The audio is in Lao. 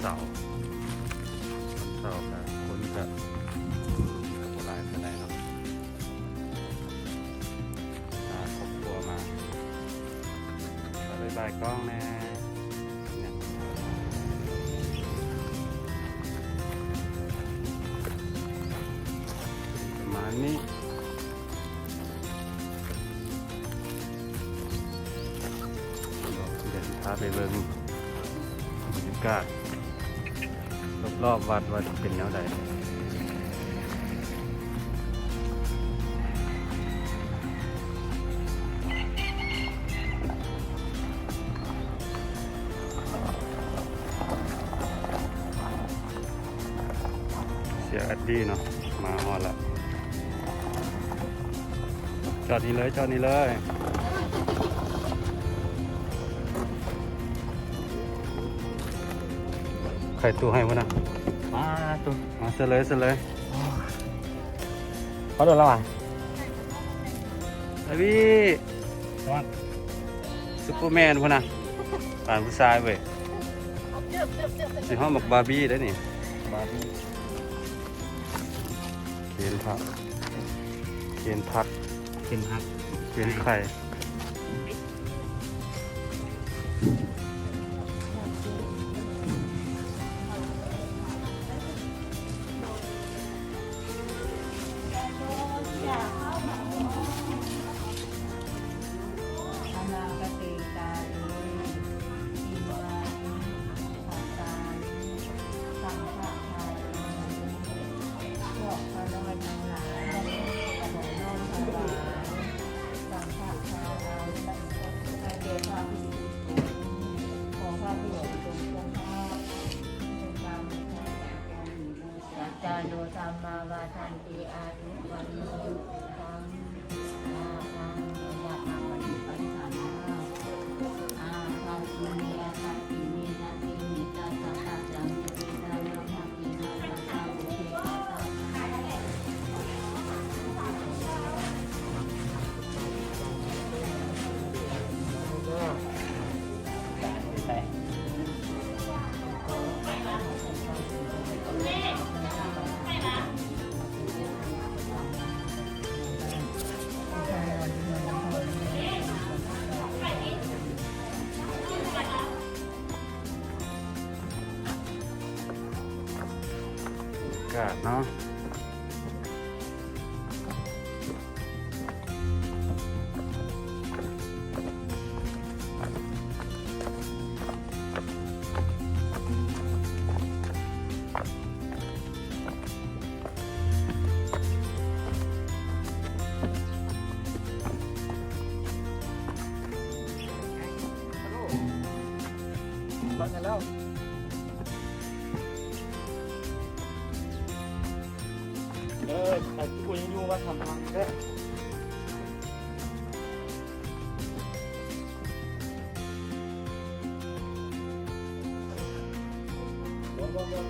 ເສົາ ເສົາກະຄົນກະ ກະບໍ່ຫຼາຍປານໃດເນາະ ພາຄອບຄົວມາ ບາຍບາຍກ້ອງແນ່ ປະມານນີ້. ດຽວຊິພາໄປເບິ່ງບັນຍາກາດລອບໆວັດວ່າຊິເປັນແນວໃດ. ເສຍແອັດດີ້ເນາະ ມາຮອດລະ ຈອດນີ້ເລີຍ ຈອດນີ້ເລີຍ ໄຂຕູ້ໃຫ້ພຸ້ນນະ ມາຕູ້ ມາ ເຊີນເລີຍ ເຊີນເລີຍ ໂອ້ຍ ພໍໂດນແລ້ວຫວາ ອາວີ ຊຸບເປີແມນພຸ້ນນະ ປານຜູ້ຊາຍເວີຍ ຊິຮອດບັກບາບີໄດ໋ນີ້ ບາບີ ເຄນຜັກ ເຄນຜັກ ເຄນຜັກ ເຄນໄຂ່. ອະນາກະເຕກາເລ ອິມານິ ພັດຕານິ ສັງຄະທານາ ພວກຂ້ານ້ອຍທັງຫຼາຍ ຂໍນ້ອມຖວາຍ ສັງຄະທານາ ໃຫ້ແກ່ພະພິສຸສົງ ຂໍພະພິສຸສົງຈົ່ງຮັບ ສົມຕາມ ສັດທາໂນ ທຳມາວັດທັນຕິ ອາຍຸ ວັນໂນ ສຸຂັງ ພະລັງ ອາຍຸ ວັນນະ ປະຕິພັນຊະນາ ອາຄາສິເນ ອາຄາສິເນ ນະເຕມິ ຕັດສະ ປັດຈະເມ ເຕ ສະ ຍາ ພະກິ ນາ ສະ ທາ ໂອ ເຄ ກະ ສະ ກາດເນາະ. ເອີ ໄປ ຜູ້ຍັງຢູ່ວ່າທຳທາງແທ້. ບໍ່ ບໍ່ ບໍ່.